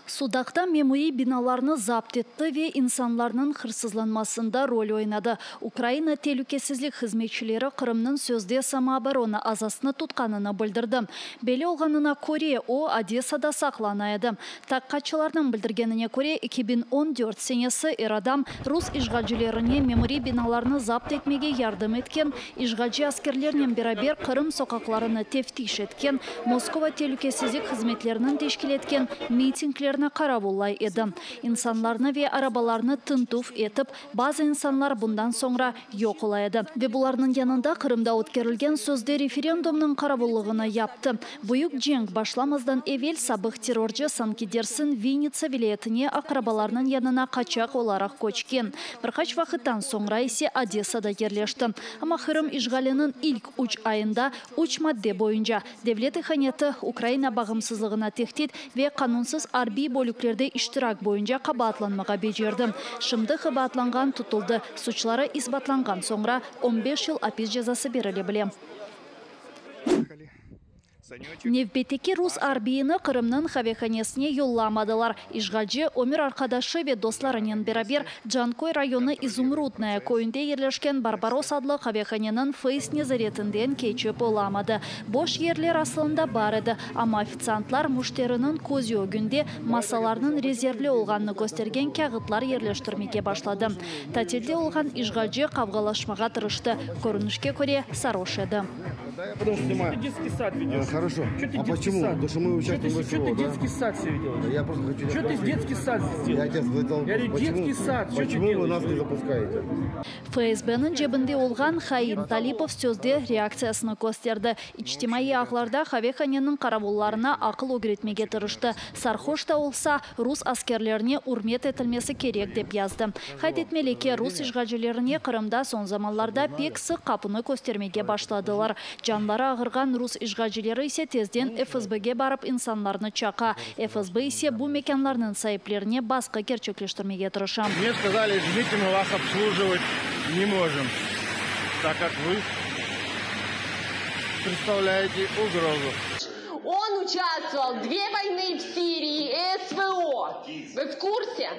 Sudaqta memuriy binalarnı zapt etti ve insanlarnıñ hırsızlanmasında rol oynadı. Ukraina telükesizlik hızmetçileri Qırımnıñ sözde samooborona azasını tutqanını bildirdi. Belli olğanına köre, o, Odessada saqlana edi. Taqiqatçılarnıñ bildirgenine köre, 2014 senesi er adam rus işğalcilerine memuriy binalarnı zapt etmege yardım etken, işğalci askerlernen beraber Qırım soqaqlarını teftiş etken, Moskova telükesizlik hızmetleriniñ teşkil etken mitinglerni qaravullay edi. İnsanlarnı ve arabalarnı tintüv etip, bazı insanlar bundan soñra yoq ola edi. Ve bularnıñ yanında Qırımda ötkerilgen sözde referendumnıñ qaravullığını yaptı. Büyük cenk başlamazdan evel sabıq terrorcı sanki dersin Vinnitsa vilâyetine aqrabalarınıñ yanına qaçaq olaraq köçken. Bir qaç vaqıttan soñra ise Odessada yerleşti. Amma Qırım işğaliniñ ilk üç ayında üç madde boyunca, devlet ihaneti, Ukraina bağımsızlığına tehdit ve qanunsız arbiy bölüklerde iştirak boyunca qabaatlanmağa becerdi. Şimdi qabaatlanğan tutuldı, suçları isbatlanğan soñra on beş yıl apis cezası berile bile. Nevbetteki rus arbiyini Qırımnıñ qavehanesine yollamadılar. İşğalci, ömür arqadaşı ve dostlarınen beraber Canköy rayonı İzumrudnoye köyünde yerleşken Barbaros adlı qavehaneniñ FEYS nezaretinden keçip olamadı. Boş yerler asılında bar edi, amma ofitsiantlar müşteriniñ közü ögünde masalarnıñ rezervli olğanını köstergen kâğıtlar yerleştirmege başladı. Tatilde olğan işğalci qavğalaşmağa tırıştı, körünişke köre, saroş edi. FSBniñ cebinde olğan hain Talipov sözde reaktsiyasını kösterdi, içtimaiy ağlarda qavehaneniñ qaravullarına aqıl ögretmege tırıştı, sarhoş da olsa, rus askerlerine ürmet etilmesi kerek, dep yazdı. Qayd etmeli ki, rus işğalcilerine Qırımda soñ zamanlarda pek sıq qapunı köstermege başladılar. Canları ağırğan rus işğalcileri ise tezden FSBge barıp insanlarnı çaqa. FSB ise bu mekânlarnıñ saiplerine basqı kerçekleştirmege tırışa. Mne skazali, izvinite, mı vas obslujivать ne mojim, tak kak vı predstavlyaete ugrozu. On uçastvoval dve voyny v Sirii i SVO. Vı v kurse?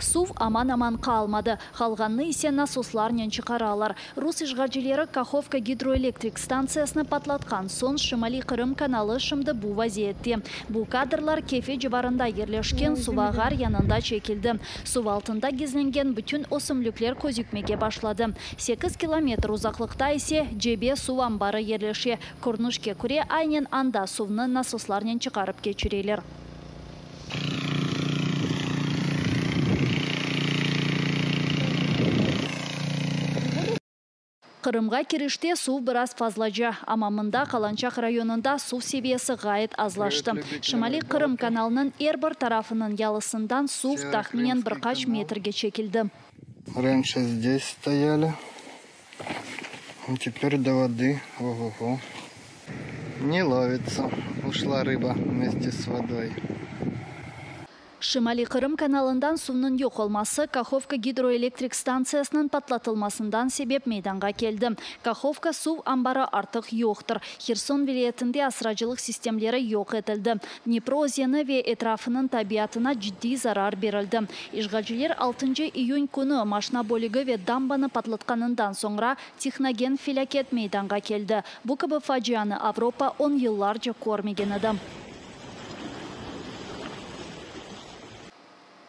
Suv aman-aman qalmadı, qalğanını ise nasoslarnen çıqaralar. Rus işğalcileri Kahovka gidroelektrik stantsiyasını patlatqan soñ Şimaliy-Qırım kanalı şimdi bu vaziyette. Bu kadrlar Kefe civarında yerleşken suvağar yanında çekildi. Suv altında gizlengen bütün ösümlikler közükmege başladı. Sekiz kilometr uzaqlıqta ise Cebe suv anbarı yerleşe. Körünişke köre, aynen anda suvnı nasoslarnen çıqarıp keçireler. Qırımğa kirişte suv biraz fazlaca, amma mında Qalançaq rayonında suv seviyesi ğayet azlaştı. Şimaliy Qırım kanalınıñ er bir tarafınıñ yalısından suv tahminen bir qaç metrge çekildi. Ranşe zdes stoyali, teper do vody, ogogo, ne lovitsa, uşla rıba vmeste s vodoy. Şimaliy Qırım kanalından suvnıñ yoq olması Kahovka gidroelektrik stantsiyasınıñ patlatılmasından sebep meydanğa keldi. Kahovka suv anbarı artıq yoqtır. Herson vilâyetinde asracılıq sistemleri yoq etildi. Dnipro özeni ve etrafınıñ tabiatına ciddiy zarar berildi. İşğalciler altıncı iyün künü maşna bölügi ve dambanı patlatqanından soñra tehnogen felâket meydanğa keldi. Bu kibi facianı Avropa on yıllarca körmegen edi.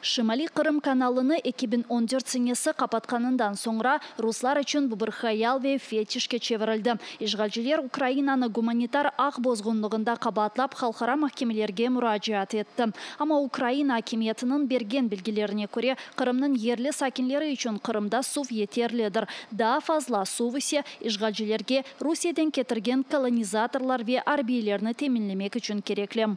Şimaliy Qırım kanalını 2014 senesi qapatqanından soñra, ruslar içün bu bir hayal ve fetişke çevirildi. İşğalciler Ukrainanı gumanitar aq bozğunlığında qabaatlap halqara mahkemelerge muracaat etti. Amma Ukraina akimiyetiniñ bergen bilgilerine köre, Qırımnıñ yerli sakinleri içün Qırımda suv yeterlidir. Daa fazla suv ise işğalcilerge Rusiyeden ketirgen kolonizatorlar ve arbiylerni teminlemek içün kerekli.